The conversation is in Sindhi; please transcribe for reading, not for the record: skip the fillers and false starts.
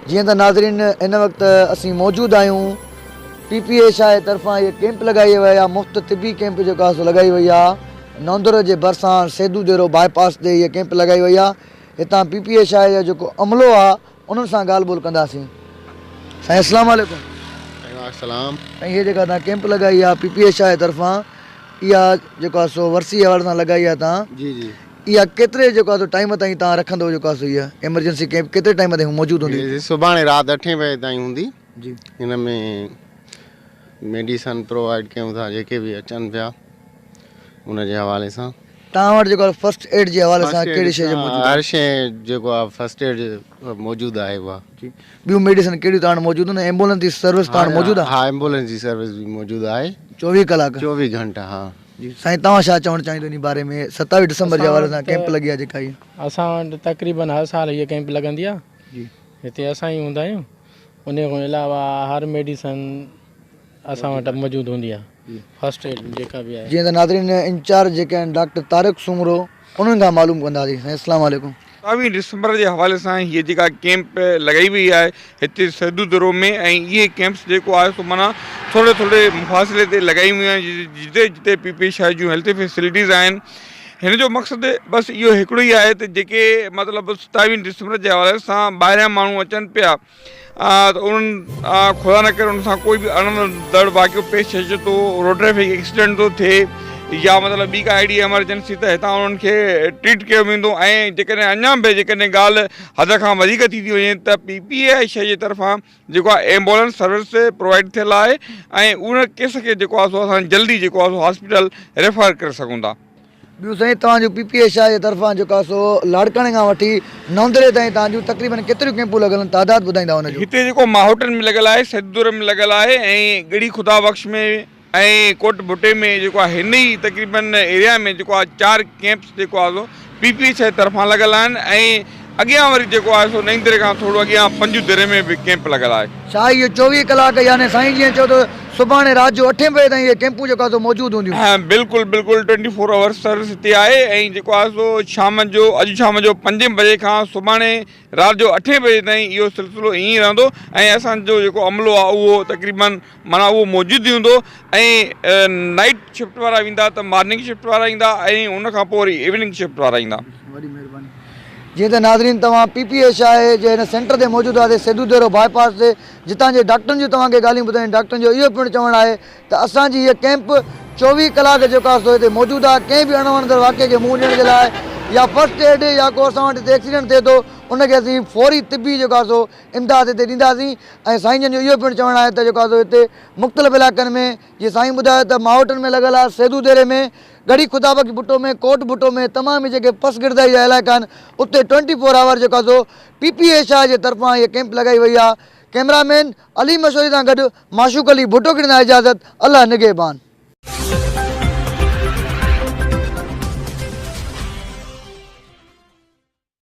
جيئن ته ناظرين هن وقت اسين موجود آهيون پي پي اي شاهه طرفان هيء ڪيمپ لڳائي وئي آهي مفت طبي ڪيمپ جيڪو آهي سو لڳائي وئي آهي نوندر جي ڀرسان سيدو ديرو باء پاس تي هيء ڪيمپ لڳائي وئي آهي هتان پي پي اي شاهه جو جيڪو عملو آهي انهن سان ڳالهه ٻولهه ڪنداسين سائين اسلام عليڪم. وعليڪم السلام. سائين هيء جيڪا توهان ڪيمپ لڳائي آهي پي پي اي شاهه طرفان اها جيڪو آهي سو ورسي جي حوالي سان لڳائي آهي توهان جي جي. اها ڪيتري جيڪو آهي سو ٽائيم تائين توهان رکندو جيڪو آهي سو هيء ايمرجنسي ڪيمپ ڪيتري ٽائيم تائين موجود هوندي؟ جي سڀاڻي رات اٺين بجي تائين هوندي. جي. هن ۾ ميڊيسن پرووائيڊ ڪيون ٿا جيڪي به اچن پيا ان جي حوالي سان. توهان وٽ جيڪو آهي فرسٽ ايڊ جي حوالي سان ڪهڙي شيء جو موجود آهي؟ هر شيء جيڪو آهي فرسٽ ايڊ موجود آهي اها. جي ٻيون ميڊيسن ڪهڙيون توهان وٽ موجود آهن ايمبولنس جي سروس توهان وٽ موجود آهي؟ ها ايمبولنس جي سروس به موجود آهي. 24 ڪلاڪ؟ 24 گهنٽا ها. جي سائين توهان ڇا چوڻ چاهيندو انهي باري ۾ 27 ڊسمبر جي حوالي سان ڪيمپ لڳي آهي جيڪا هي. اسان وٽ تقريبن هر سال هيء ڪيمپ لڳندي آهي. جي. هتي اسان ئي هوندا آهيون انهي کان علاوه هر ميڊيسن اسان وٽ موجود هوندي آهي فرسٽ ايڊ جيڪا به آهي. جيئن ته ناظرين انچارج جيڪي آهن ڊاڪٽر طارق سومرو انهن کان معلوم ڪنداسين سائين اسلام عليڪم. 27 ڊسمبر جي حوالي سان هيء جيڪا ڪيمپ لڳائي وئي آهي هتي سيدو درو ۾ ۽ اهي ڪيمپس جيڪو آهي سو معنيٰ ٿوري ٿوري مفاصلي تي لڳائي ويون آهن جتي جتي پي پي شاهه جون هيلٿ فيسلٽيز آهن هن جو مقصد بس اهو هڪڙو ئي آهي ته جيڪي مطلب ستاويهن ڊسمبر جي حوالي سان ٻاهريان ماڻهو اچن پيا ته انهن خدا نه ڪري ان سان ڪوئي به اڻوڻندڙ واقعو پيش اچي ٿو روڊ ٽريفڪ ايڪسيڊنٽ ٿو ٿئي يا مطلب ٻي ڪا اهڙي ايمرجنسي ته هتان انهن کي ٽريٽ ڪيو ويندو ۽ جيڪڏهن اڃا به جيڪڏهن ڳالهه حد کان وڌيڪ ٿي ٿي وڃي ته پي پي اي شي جي طرفان جيڪو آهي ايمبولنس سروس پرووائيڊ ٿيل آهي ۽ ان ڪيس کي جيڪو آهي سو اسان جلدي جيڪو آهي سو هاسپيٽل ريفر ڪري سگهون ٿا. ٻيو سائين توهان جون پي پي اي شاهه جي طرفان جيڪو آهي سو لاڙڪاڻي کان وٺي نوندري تائين توهان جون تقريبن ڪيتريون ڪيمپون لڳل آهن تعداد ٻڌائيندا ان جو. هتي جيڪو ماهوٽن ۾ لڳل آهي، سيدپور ۾ لڳل آهي ۽ ڳڙهي خدا بخش ۾ ۽ ڪوٽ ڀٽي ۾ جيڪو آهي هن ئي تقريبن ايريا ۾ جيڪو آهي چار ڪيمپس جيڪو آهي سو پي پي ايڇ I طرفان لڳل آهن ۽ اڳيان وري جيڪو آهي سو نئين دري کان ٿورو اڳيان پنجو دري ۾ به ڪيمپ لڳل آهي. ڇا اهو 24 ڪلاڪ يعني سائين جيئن چيو ته سڀاڻي رات جو اٺين بجي تائين اهي ڪيمپون جيڪو آهي سو موجود هونديون. بلڪل بلڪل ٽوئنٽي فور آورس سروس هتي آهي ۽ جيڪو آهي سو شام جو اڄ شام جو پنجين بجي کان سڀاڻي رات جو اٺين بجي تائين اهو سلسلو ائين ئي رهندو ۽ اسان جو جيڪو عملو آهي اهو تقريبن معنيٰ اهو موجود ئي هوندو ۽ نائيٽ شفٽ وارا ويندا ته مارننگ شفٽ وارا ايندا ۽ ان کان پوء وري ايوننگ شفٽ وارا ايندا. وڏي مهرباني. جيئن ته ناظرين توهان پي پي ايڇ I جي هن سينٽر تي موجود هئاسين سيدو ديرو باء پاس تي جتان جي ڊاڪٽرن جون توهان کي ڳالهيون ٻڌايون ڊاڪٽرن جو اهو پڻ چوڻ آهي ته اسان جي هيء ڪئمپ 24 ڪلاڪ جيڪو آهي سو هتي موجود آهي ڪنهن به اڻوڻندڙ واقعي کي منهن ڏيڻ جي لاء يا فرسٽ ايڊ يا ڪو اسان وٽ هتي ايڪسيڊنٽ ٿئي ٿو ان کي اسين فوري طبي جيڪو آهي سو امداد هتي ڏينداسين ۽ سائين جن جو اهو پڻ چوڻ آهي ته جيڪو آهي سو هتي مختلف علائقن ۾ جيئن سائين ٻڌايو ته ماهوٽن ۾ لڳل آهي سيدو ديري ۾ ڳڙهي خدا بخش ڀٽو ۾ ڪوٽ ڀٽو ۾ تمام ئي جيڪي پسگردائي جا علائقا آهن اتي ٽوئنٽي فور آور جيڪو آهي سو پي پي اي شاهه جي طرفان هيء ڪئمپ لڳائي وئي آهي ڪئميرا مين علي مشوري سان گڏ معشوق علي ڀٽو کي ڏيندا اجازت الله نگهبان.